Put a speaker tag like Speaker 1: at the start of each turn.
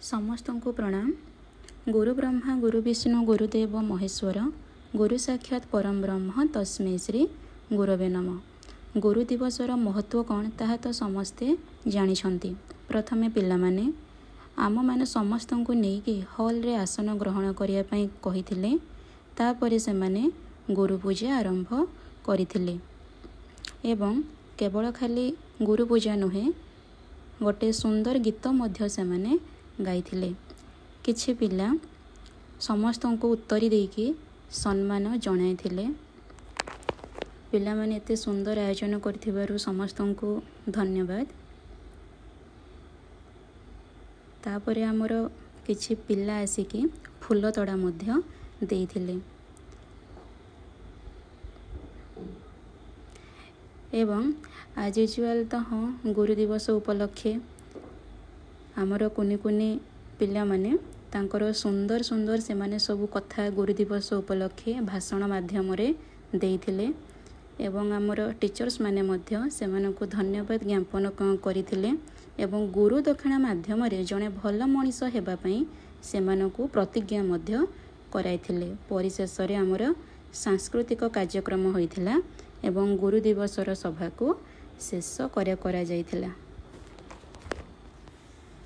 Speaker 1: ସମସ୍ତଙ୍କୁ ପ୍ରଣାମ। ଗୁରୁ ବ୍ରହ୍ମା ଗୁରୁ ବିଷ୍ଣୁ ଗୁରୁଦେବ ମହେଶ୍ୱର, ଗୁରୁ ସାକ୍ଷାତ ପରମ ବ୍ରହ୍ମ ତସ୍ମୈ ଶ୍ରୀ ଗୁରବେ ନମଃ। ଗୁରୁ ଦିବସର ମହତ୍ତ୍ୱ କ'ଣ ତାହା ତ ସମସ୍ତେ ଜାଣିଛନ୍ତି। ପ୍ରଥମେ ପିଲାମାନେ ଆମମାନେ ସମସ୍ତଙ୍କୁ ନେଇକି ହଲ୍ରେ ଆସନ ଗ୍ରହଣ କରିବା ପାଇଁ କହିଥିଲେ। ତାପରେ ସେମାନେ ଗୁରୁ ପୂଜା ଆରମ୍ଭ କରିଥିଲେ ଏବଂ କେବଳ ଖାଲି ଗୁରୁ ପୂଜା ନୁହେଁ, ଗୋଟେ ସୁନ୍ଦର ଗୀତ ମଧ୍ୟ ସେମାନେ ଗାଇଥିଲେ। କିଛି ପିଲା ସମସ୍ତଙ୍କୁ ଉତ୍ତରୀ ଦେଇକି ସମ୍ମାନ ଜଣାଇଥିଲେ। ପିଲାମାନେ ଏତେ ସୁନ୍ଦର ଆୟୋଜନ କରିଥିବାରୁ ସମସ୍ତଙ୍କୁ ଧନ୍ୟବାଦ। ତାପରେ ଆମର କିଛି ପିଲା ଆସିକି ଫୁଲ ତୋଡ଼ା ମଧ୍ୟ ଦେଇଥିଲେ ଏବଂ ଆଜ୍ ୟୁଜୁଆଲ୍ ତ ହଁ, ଗୁରୁ ଦିବସ ଉପଲକ୍ଷେ ଆମର କୁନି କୁନି ପିଲାମାନେ ତାଙ୍କର ସୁନ୍ଦର ସୁନ୍ଦର ସେମାନେ ସବୁ କଥା ଗୁରୁ ଦିବସ ଉପଲକ୍ଷେ ଭାଷଣ ମାଧ୍ୟମରେ ଦେଇଥିଲେ ଏବଂ ଆମର ଟିଚର୍ସ ମାନେ ମଧ୍ୟ ସେମାନଙ୍କୁ ଧନ୍ୟବାଦ ଜ୍ଞାପନ କରିଥିଲେ ଏବଂ ଗୁରୁ ଦକ୍ଷିଣା ମାଧ୍ୟମରେ ଜଣେ ଭଲ ମଣିଷ ହେବା ପାଇଁ ସେମାନଙ୍କୁ ପ୍ରତିଜ୍ଞା ମଧ୍ୟ କରାଇଥିଲେ। ପରିଶେଷରେ ଆମର ସାଂସ୍କୃତିକ କାର୍ଯ୍ୟକ୍ରମ ହୋଇଥିଲା ଏବଂ ଗୁରୁ ଦିବସର ସଭାକୁ ଶେଷ କରାଯାଇଥିଲା।